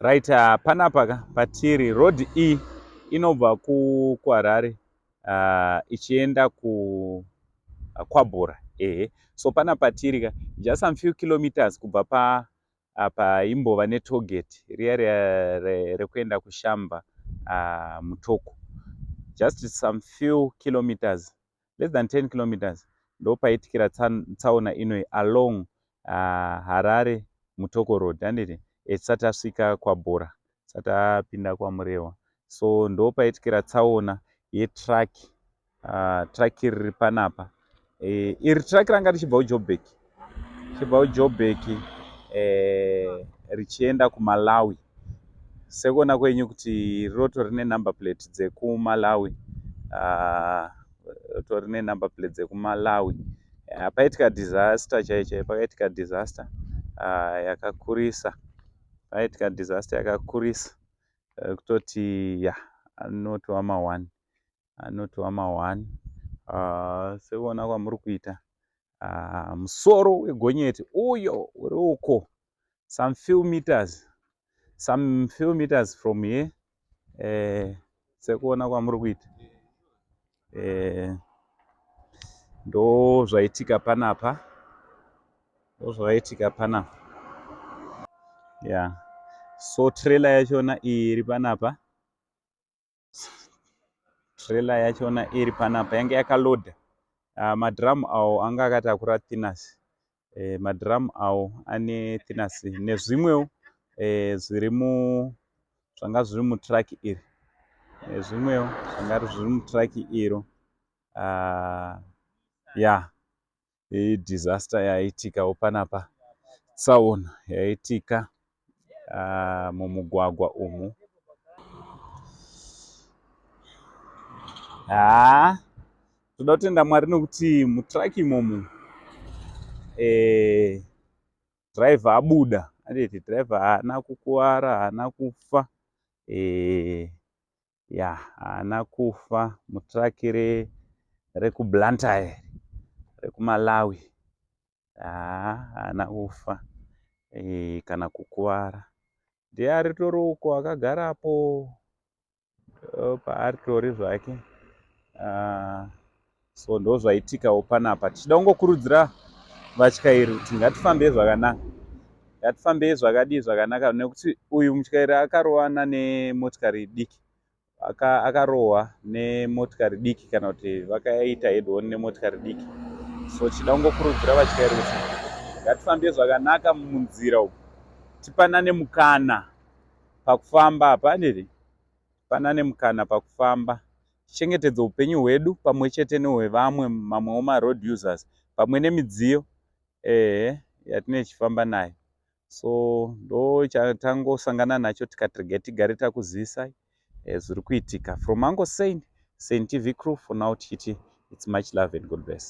Right, panapa ka patiri road E inobva kuHarare ichienda ku kwaBhora, ehe. So pana patiri ka just some few kilometers kubva pa paimbova netollgate riya riya rekuenda kuShamva, Mutoko. Just some few kilometers, less than 10 kilometers, ndopaitikira tsaona inoi along Harare Mutoko Road, handiti? Tisati tasvika kwaBhora, tisati tapinda kwaMurewa. So ndopaitikira tsaona yetruck. Truck riri panapa, iri truck ranga richibva kuJoburg, richibva kuJoburg richienda kuMalawi. Sekuona kwenyu kuti roto rine number plate dzekuMalawi, roto rine number plate dzekuMalawi. Paitika disaster chaiyo chaiyo, pakaitika disaster yakakurisa, paitika disaster yakakurisa kutoti ya anotova ma1, anotova ma1. Sekuona kwamuri kuita, musoro wegonyeti uyo uri uko, some few meters from here. Sekuona kwamuri kuita, ndo zvaitika panapa, ndo zvaitika panapa, ya. So trailer yachona iyi iri panapa, trailer yachona iri panapa yange yakalodha madhiramu awo anga akatakura thinners. Madhiramu awo ane thinners nezvimwewo zviri mu zvanga zviri mutruck iri, nezvimwewo zvanga zviri mutruck iro. Ya, idisaster yaiitikawo panapa, tsaona yaiitika mumugwagwa umu. Haa, toda kutenda Mwari nekuti mutruck imomu dhiraivha abuda, anditi? Dhiraivha haana kukuvara, haana kufa. Ya, haana kufa mutruck rekuBlantyre rekuMalawi. Haa, haana kufa kana kukuvara. Ndiye aritori uko akagarapo paaritori zvake. So ndo zvaitikawo panapa. Tichida kungokurudzira vatyairi kuti ngatifambei zvakanaka, ngatifambei zvakadii, zvakanaka, nekuti uyu mutyairi akarovana nemotikari diki, akarohwa nemotikari diki, kana kuti vakaita head on nemotikari diki. So tichida kungokurudzira vatyairi kuti ngatifambei zvakanaka munzira umu, tipanane mukana pakufamba apa, anditi? Tipanane mukana pakufamba, tichengetedze upenyu hwedu pamwe chete nehwevamwe mamwewo maroad users pamwe nemidziyo, ehe, yatinenge tichifamba nayo. So ndo chatangosangana nacho, tikati regai tigare takuzivisai zviri kuitika. From Uncle Saint, Saint TV crew, for now tichiti it's much love and God bless.